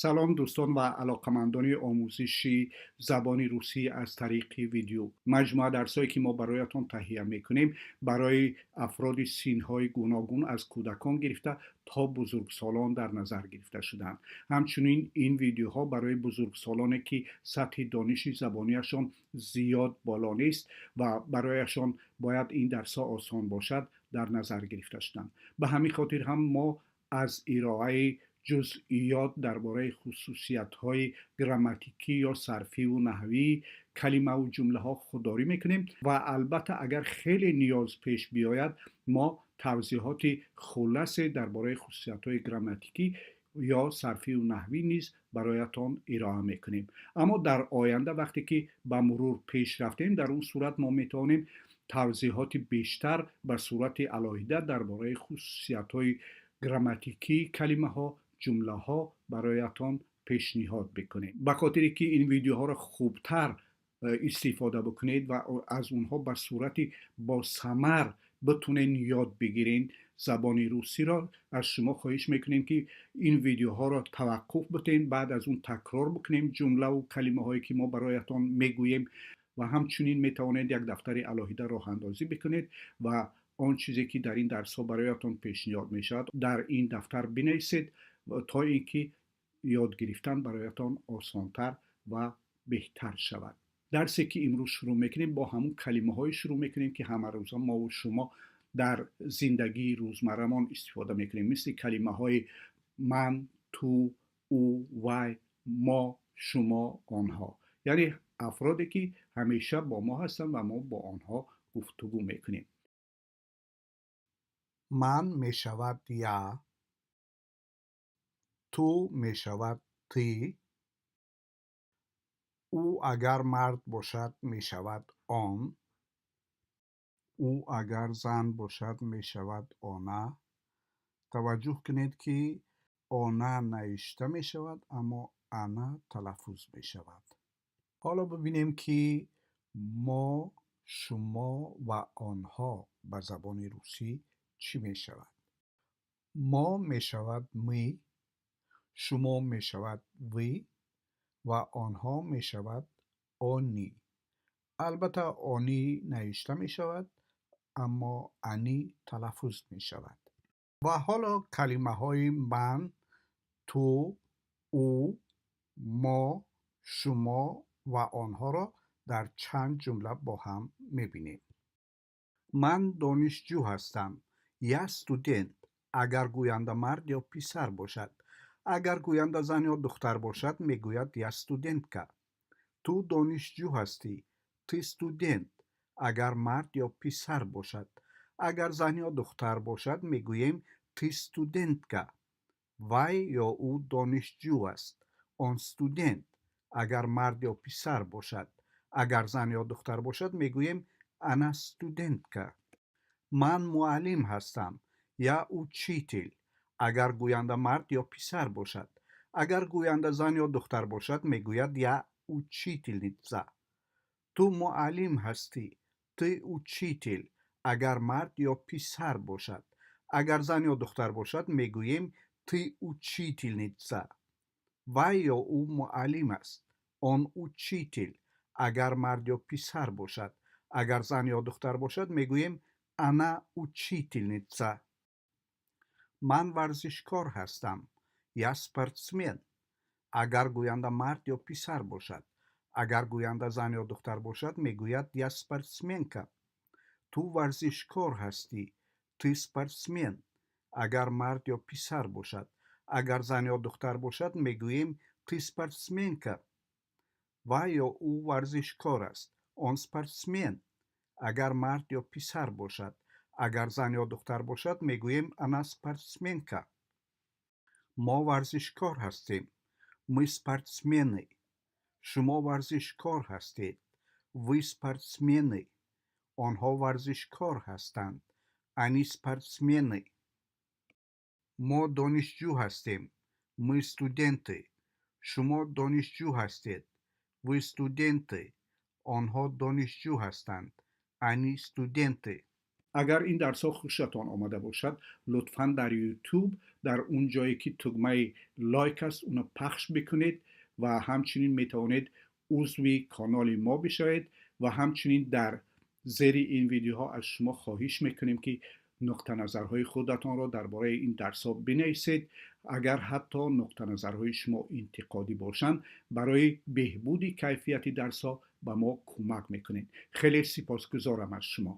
Салом, дӯстон ва алоқамандони омӯзиши забони русӣ аз тариқи видео. Маҷмӯа дарсҳое, ки мо бароятон таҳия мекунем, барои афроди синҳои гуногун, аз кӯдакон гирифта то бузургсолон, дар назар гирифта шудаанд. Ҳамчунин ин видеоҳо барои бузургсолоне, ки сатҳи дониши забонияшон зиёд боло нест ва барояшон бояд ин дарсҳо осон бошад, дар назар гирифта шуданд. Ба ҳамин хотир ҳам мо аз ироаи ҷузъиёт дар бораи хусусиятҳои грамматикӣ ё сарфиву наҳвии калимаву ҷумлаҳо худдорӣ мекунем ва албатта, агар хеле ниёз пеш биёяд, мо тавзеҳоти хулосе дар бораи хусусиятҳои грамматикӣ ё сарфиву наҳвӣ низ бароятон ироа мекунем. Аммо дар оянда, вақте ки ба мурур пеш рафтем, дар он сурат мо метавонем тавзеҳоти бештар ба сурати алоҳида дар бораи хусусиятҳои грамматикии калимаҳо, ҷумлаҳо бароятон пешниҳод бикунем. Ба хотире ки ин видеоҳоро хубтар истифода бикунед ва аз онҳо ба сурати босамар битунед ёд бигиред забони русиро, аз шумо хоҳиш мекунем, ки ин видеоҳоро таваққуф битен, баъд аз он такрор бикунем ҷумлаву калимаҳое, ки мо бароятон мегӯем, ва ҳамчунин метавонед як дафтари алоҳида роҳандозӣ бикунед ва он чизе, ки дар ин дарсҳо бароятон пешниҳод мешавад, дар ин дафтар бинависед, то ин ки ёд гирифтан бароятон осонтар ва беҳтар шавад. Дарсе, ки имрӯз шурӯъ мекунем, бо ҳамун калимаҳое шурӯъ мекунем, ки ҳамарӯза мову шумо дар зиндагии рӯзмаррамон истифода мекунем, мисли калимаҳои ман, ту, ӯ, вай, мо, шумо, онҳо, яъне афроде, ки ҳамеша бо мо ҳастанд ва мо бо онҳо гуфтугӯ мекунем. Ман мешавад я, ту мешавад ты, ӯ агар мард бошад, мешавад он, ӯ агар зан бошад, мешавад она. Таваҷҷӯҳ кунед, ки она навишта мешавад, аммо ана талаффуз мешавад. Ҳоло бибинем, ки мо, шумо ва онҳо ба забони русӣ чӣ мешавад. Мо мешавад мы, шумо мешавад вы ва онҳо мешавад они. Албатта, они навишта мешавад, аммо ани талаффуз мешавад. Ва ҳоло калимаҳои ман, ту, ӯ, мо, шумо ва онҳоро дар чанд ҷумла бо ҳам мебинем. Ман донишҷӯ ҳастам. Я студент, агар гӯянда мард ё писар бошад. Агар гӯянда зан ё духтар бошад, мегӯяд: я студентка. Ту донишҷӯ ҳастӣ. Ты студент, агар мард ё писар бошад. Агар зан ё духтар бошад, мегӯем: ты студентка. Вай ё ӯ донишҷӯ аст. Он студент, агар мард ё писар бошад. Агар зан ё духтар бошад, мегӯем: она студентка. Ман муаллим ҳастам. Я учитель, агар гӯянда мард ё писар бошад. Агар гӯянда зан ё духтар бошад, мегӯяд: я учительница. Ту муаллим ҳастӣ. Ты учитель, агар мард ё писар бошад. Агар зан ё духтар бошад, мегӯем: ты учительница. Вай ё ӯ муаллим аст. Он учитель, агар мард ё писар бошад. Агар зан ё духтар бошад, мегӯем: она учительница. Ман варзишкор ҳастам. Я спортсмен, агар гӯянда мард ё писар бошад. Агар гӯянда зан ё духтар бошад, мегӯяд: я спортсменка. Ту варзишкор ҳастӣ. Ты спортсмен, агар мард ё писар бошад. Агар зан ё духтар бошад, мегӯем: ты спортсменка. Вай ё ӯ варзишкор аст. Он спортсмен, агар мард ё писар бошад. Агар зан ё духтар бошад, мегӯем: она спортсменка. Мо варзишкор ҳастем. Мы спортсмены. Шумо варзишкор ҳастед. Вы спортсмены. Онҳо варзишкор ҳастанд. Они спортсмены. Мо донишҷӯ ҳастем. Мы студенты. Шумо донишҷӯ ҳастед. Вы студенты. Онҳо донишҷӯ ҳастанд. Они студенты. Агар ин дарсҳо хушатон омада бошад, лутфан дар YouTube, дар он ҷое ки тугмаи лайк аст, уно пахш бикунед ва ҳамчунин метавонед узви канали мо бишавед ва ҳамчунин дар зери ин видеоҳо аз шумо хоҳиш мекунем, ки нуқтаназарҳои худатонро дар бораи ин дарсҳо бинависед. Агар ҳатто нуқтаназарҳои шумо интиқодӣ бошанд, барои беҳбуди кайфияти дарсҳо ба мо кӯмак мекунед. Хеле сипосгузорам аз шумо.